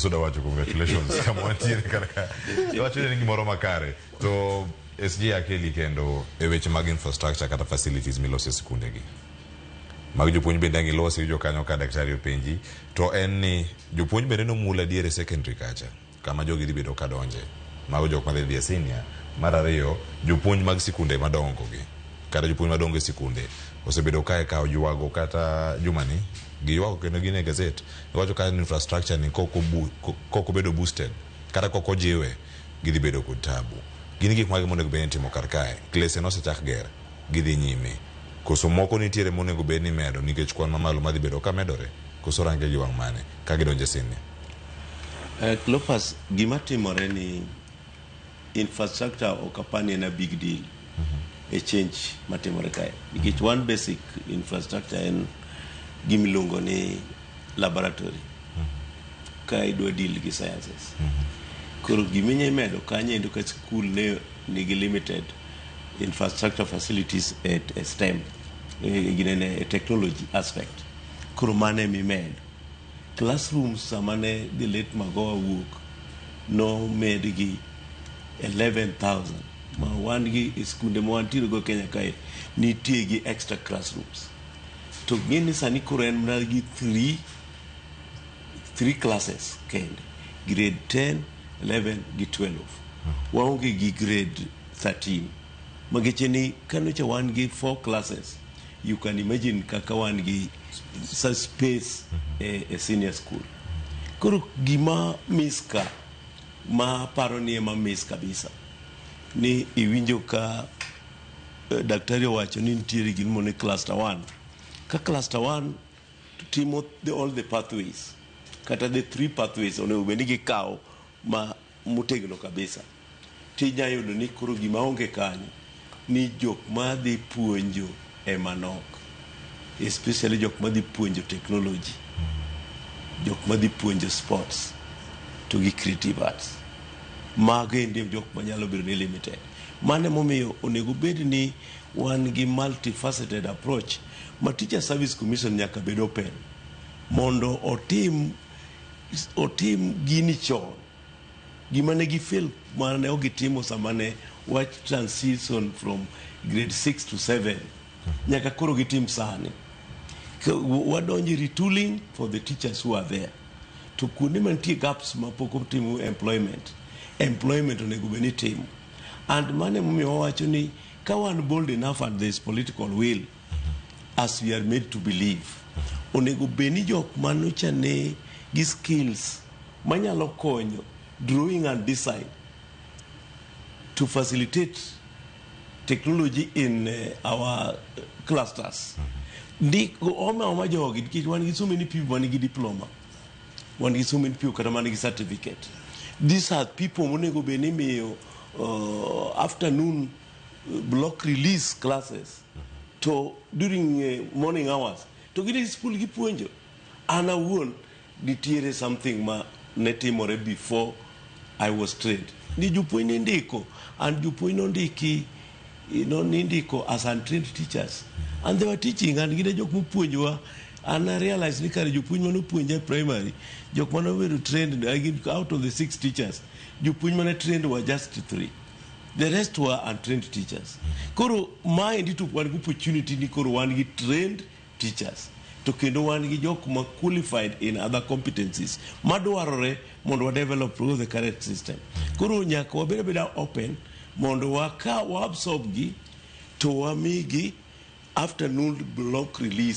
Koso da wacho congratulations kama wantiere kar ka. Wacho ni gimoro makare. To SG akeli kendo e weche mag infrastructure kata facilities miloso e sikunde gi. Mag jopuonj bende ang' ilosi iwinjo kanyo ka daktari openji to en ni jopuonj bende nomul adier e secondary kacha kama jogi dhi bedo ka donje. Mago jok madhi dhi e senior. Mar ariyo, jopuonj mag sikunde madongo gi kata jopuonj madongo e sikunde osebedo ka ikawo ywago kata jumani giywago kendo gin e gazet giwacho ka infrastructure ni kok obedo boosted kata kok ojiwe gidhi bedo kod tabu. Gin gik mage monego bed ni itimo kar kae? Klese nosechak ger gidhi nyime. Koso moko nitiere monego bed ni imedo nikech kwan mamalo madhi bedo ka medore? Koso range gi wang' mane ka gidonjo e senior? Cleophas, gima timore ni infrastructure ok apar ni en a big deal e change matimore kae nikech one basic infrastructure en gima iluongo ni laboratory ka idwa deal gi sciences. Koro giminya medo kanyo endo ka school ne nigi limited infrastructure facilities e STEM, ginene e technology aspect. Koro mano emimedo classrooms. Sama ne the late Magoha wuok, nomedgi 11,000 ma wan gi e skunde ma wantiere go Kenya kae nitie gi extra classrooms, to ng'e ni sani koro en mana gi three classes kende, grade 10, 11 gi 12. Waonge gi grade 13 mageche ni kanocha wan gi four classes. You can imagine kaka wan gi sa space e senior school. Koro gima miss ka ma paro ni ema miss kabisa ni iwinjo ka daktari owacho ni nitiere gimoro ni cluster 1 ka cluster 1 timo all the pathways kata the three pathways onego bed ni gikawo ma motegno kabisa. Tinya yudo ni koro gima onge kanyo ni jok madhi puonjo ema nok, especially jok madhi puonjo technology, jok madhi puonjo sports to gi creative arts. Mago endi jok manyalo bedo ni limited. Mano emomiyo onego bed ni wan gi multifaceted approach ma Teacher Service Commission nyaka bed open mondo otim gini chon. Gima ne gifail mane ok gitimo sama ne wach transition from grade 6 to 7 nyaka koro gitim sani. Wadonjo e retooling for the teachers who are there, to kuonde mantie gaps mapok otimo employment onego bed ni timo. And mano emomiyo wawacho ni ka wan bold enough and there is political will as we are made to believe, onego bed ni jok manocha ne gi skills manyalo konyo drawing and design to facilitate technology in our clusters. Ndik ome oma jogi nikech wan gi so many people man gi diploma, wan gi so many people kata man gi certificate. These are people monego bed ni imiyo afternoon block release classes to during morning hours to gidhi school gipuonjo. An awuon nitiere something ma ne timore before I was trained ni jopuonj nindiko and jopuonj nondiki no nindiko as untrained teachers and they were teaching and gin e jok mopuonjowa. And I realize ni kare jopuonj manopuonja e primary, jok manobedo trained, out of the six teachers, jopuonj mane trained were just three, the rest were untrained teachers. Koro maendi to wan gi opportunity ni koro wan gi trained teachers to kendo wan gi jok ma qualified in other competencies madwarore mondo wa develop through the current system. Koro nyaka wabed abeda open mondo waka wa absorb gi to wamigi afternoon block release.